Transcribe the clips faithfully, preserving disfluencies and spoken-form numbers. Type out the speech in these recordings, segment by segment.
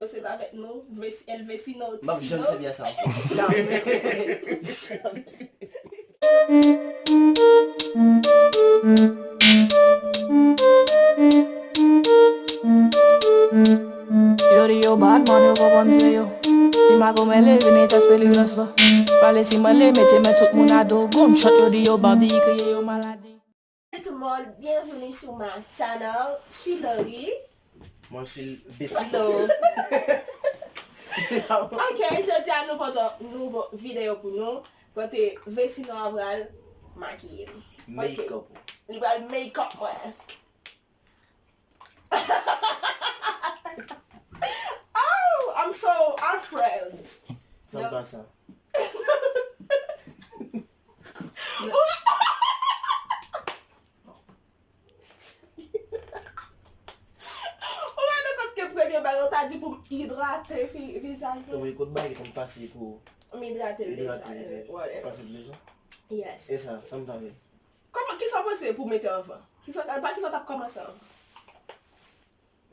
Se avèk nou, Ves- El Vecino M ap janm Tino. Sèvi a sa ankò. Jamè. Jamè. Yo di yo bad man, yo konprann se yo. Li makomè, li vini tès peligros la. Pale si mwen, li mete men tout moun a do. Gunshot, yo di yo bandi, kriye yo maladi. Tout le monde, bienvenue sur ma channel. Je suis Laurie. Moi, je suis le vecino. Ok, jodi a nou pote yon nouvo videyo pou nou. Kote Vecino a pral makiye m. Ok. Make up. Li pral make up mwen. Oh, I'm so afraid. Sa m pa sa. Ou wè nenpòt ki premye bagay ou ta di pou m idrate fi- vizaj mwen. Wi, kot bagay pou m pase pou m idrate l deja. Idrate l deja. Whatever. Pase l deja. Yes. E sa, sa m ta fè. Kòman, kisa w panse pou mete anvan? Kisa, pa kisa w t ap kòmanse anvan?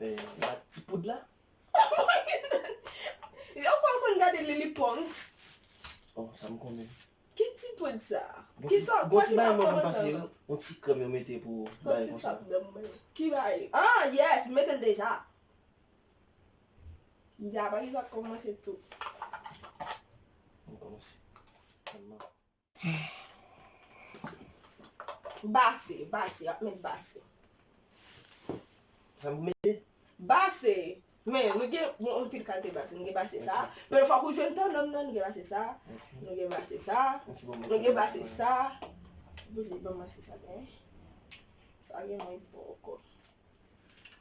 Eh, ba ti poud la. Yo pa konn gade Lily Pond. Oh, sa m konnen. Ki ti poud sa? Bon, kisa, bon, ti bagay mwen konn pase yo. Yon ti krèm yo mete pou bagay konsa. Ki bagay? Ah, yes, mete l deja. Deja, pa kisa kòmanse tou. Mwen kòmanse. Base, base, y ap met base. Sa m mete? Base. Men, nou gen, gen anpil kalite base. Nou gen base sa. Ok. Men fòk ou jwenn tandonm nan, nou gen base sa. Ok. Nou gen base sa. Ok, bon, nou gen base sa. Poze ban m base sa, men. Sa gen mwen poko.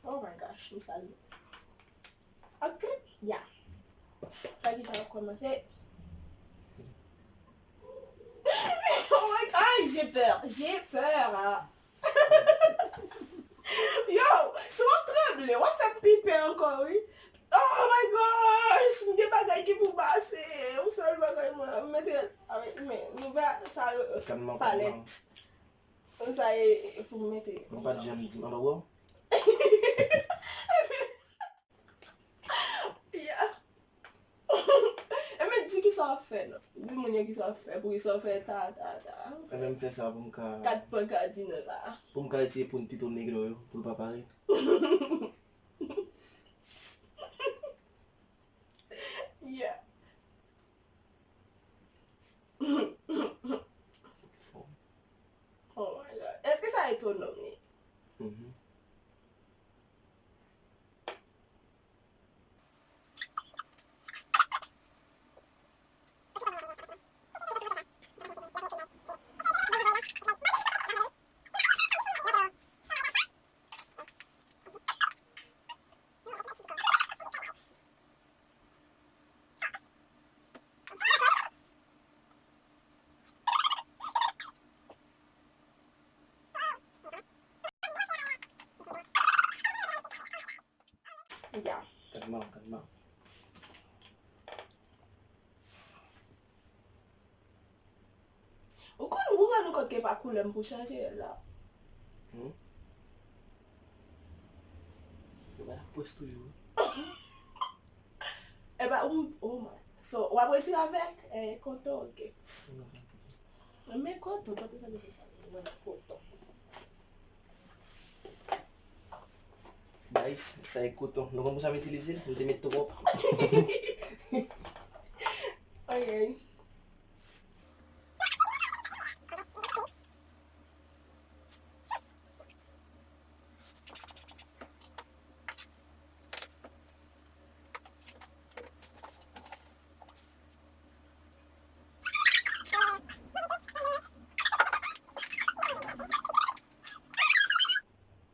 Oh my gosh, m sal. Ok, yeah. Sa ki sa ap kòmanse. Oh my God, j'ai peur, j'ai peur. Yo, si w ap tranble, w ap fè m pi pè ankò, wi. Oh my gosh, m gen bagay ki pou pase. Yon sèl bagay mwen mete avèk men. Nou wè sa yo, palèt. Sa e pou m mete. Mwen pa t janm di m anba wè w. Yeah. Ebyen, di kisa w ap fè non. Di moun yo kisa w ap fè, pou kisa w fè ta, ta, ta. Ebyen, m fè sa pou m ka. Kat pwen kadinal la. Pou m ka retire Punto Negro yo, pou l pa parèt. Yeah. Oh my God. Èske sa e tò nonm li? Mhm. Ya. Kalma, kalma. Ou konn, ou rann ou kont ke pa koulè m pou chanje la. Hmm? Yo ba la pwès toujou. E ba, ou, oh my. So, w ap retire avèk, eh, koton, ok. Non, non, non. Men koton, koton sa ki fè sa. Mwen koton. Guys, sa e koton. Nou konn pou sa m itilize l, m te met twòp. Ok.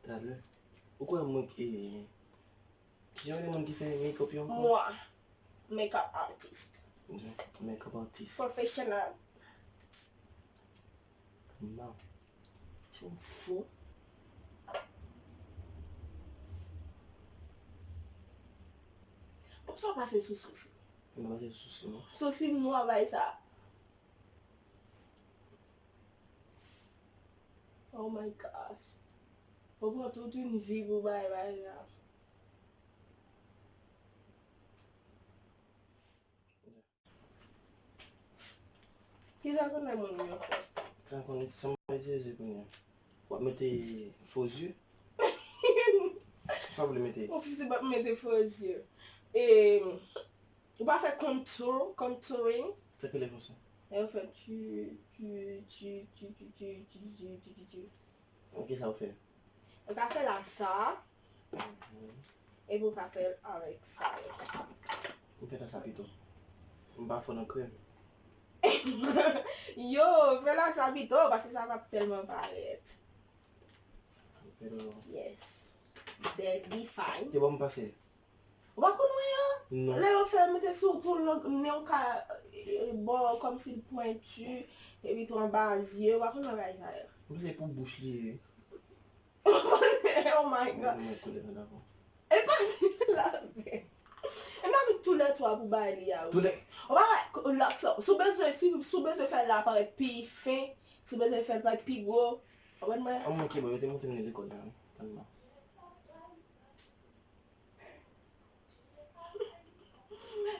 Talè. Ou kwè mwen, eh, kijan yo rele moun ki fè makeup yo ankò? Moi. Makeup artist. Ok, makeup artist. Professional. Non. Se yon fou. Bon, sa pase sou sousi. Mwen pase sou sousi, non. Sousi m nwa bay sa. Oh my gosh. Ou pran tout yon vi pou bay bagay sa. Deja konnen moun yo fè. Sa konn, sa mwen di, se konnen. W ap mete fo zye? Sa w vle mete? Ou fisi w ap mete fo zye. E, ou pa fè contour, contouring? Sa k rele konsa? E ou fè tu, tu, tu. Ki sa w fè? Ou ka fè l a sa. Epi ou ka fè l avèk sa yo. M fè l a sa pito. M pa fò nan krèm. Yo, fè l a sa pito, paske sa p ap tèlman parèt. Yes. That be fine. Te bon, m pase. Ou pa konn wè yo? Non. Lè yo fè mete sou pou nen w ka, eh, bò kòmsi l pwenti, epi tou anba zye, ou pa konn wè bagay sa yo? M se pou bouch li ye. Oh my God. Mwen koulè nan lavan. E pa laven. E m avèk tou lè twa pou bay li a, wi. Tou lè. Ou pa wè, lòt sa, si w bezwen, si, si w bezwen fè l la parèt pi fen, si w bezwen fè l parèt pi gwo, konprann mwen? An mwen ki bon, yo te montre m li lekòl la, wi. Kalma.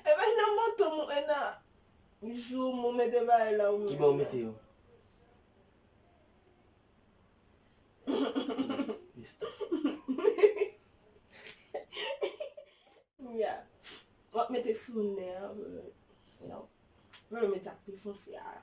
E pa nan moto m, e nan jou m mete bagay la ou menm. Ki bò w mete yo? Piston. Yeah. W ap mete sou nen an, pou, you know, pou yo mete ak pi fonse a.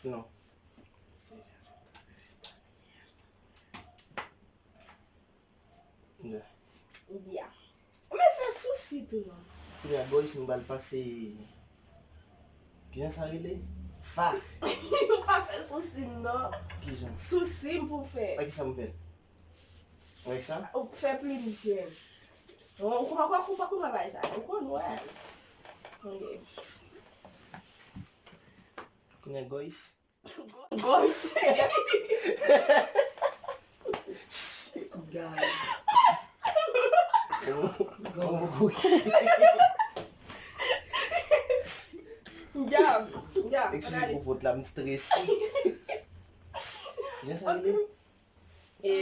Non. Yeah. Yeah. Men fè sousi tou non. Kounye a, Boris, m pral pase. Kijan sa rele? Fa. Ou pa fè sousi m non. Kijan? Sousi m pou fè. A ki sa m fè? Avèk sa? Ou fè plim jèn. Ou pa, ou pa, ou pa konn bagay sa. Ou konn wè. Ok. Kounye a, Boris. Gòj. Gòj. Djab, djab, eskize pou fot la, m strese. Jan sa rele? E,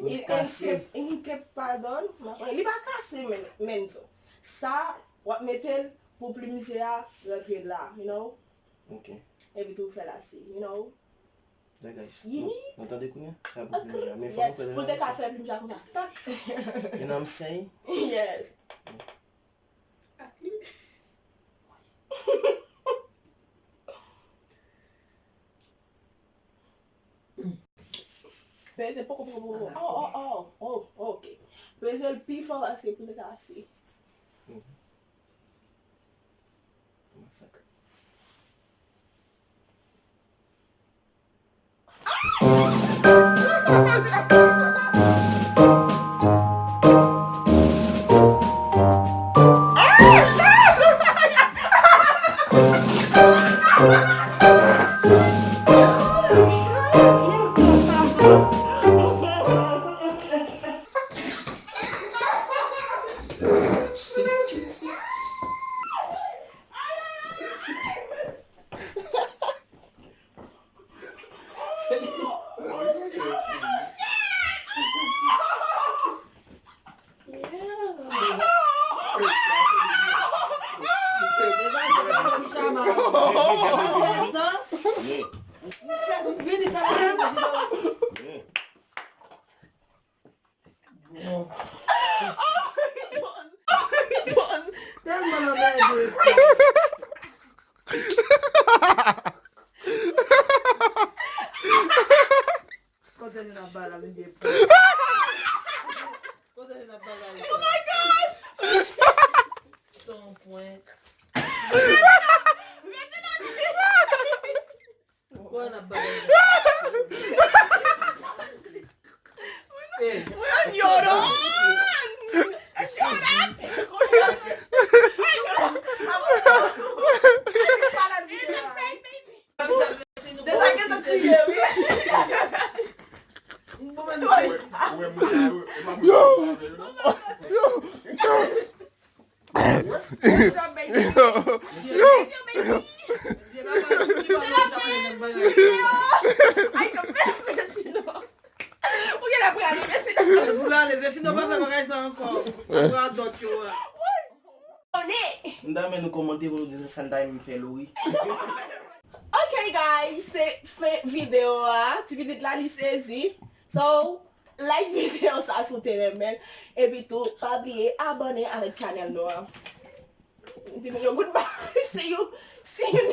li kase. Li pa kase, men, men tou. Sa, w ap mete l pou plim je a rantre la, you know? Ok. Epi tou fè l ase, you know? Yeah, guys. Nou, nou tande kounye a? Sa pou plim je a. Men fò nou fè l ase. Pou l te ka fè plim je a konsa. Tak. You know what I'm saying? Yes. Peze poko, poko, poko. Oh, oh, oh, oh, ok. Peze l pi fò paske pou l kase. Masak. Tèlman nan mèd. Kote nou nan bagay la, nou gen pwen. Kote nou nan bagay la. Oh my gosh! Se yon pwen. Bon, n ap bay. Mwen Yo, yo, yo, yo. Ou gen apre ale, men se pou l ale, men sinon pa fè bagay sa ankò. Apre a dòt yo a. M ta renmen nou kòmante pou nou di sa n ta renmen m fè Lori. Ok, guys, se fen videyo a. Ti pitit la, li sezi. So, like videyo sa si w te renmen l. Epi tou, pa bliye abòne avèk channel nou an. Di moun yo goodbye. See you. See you.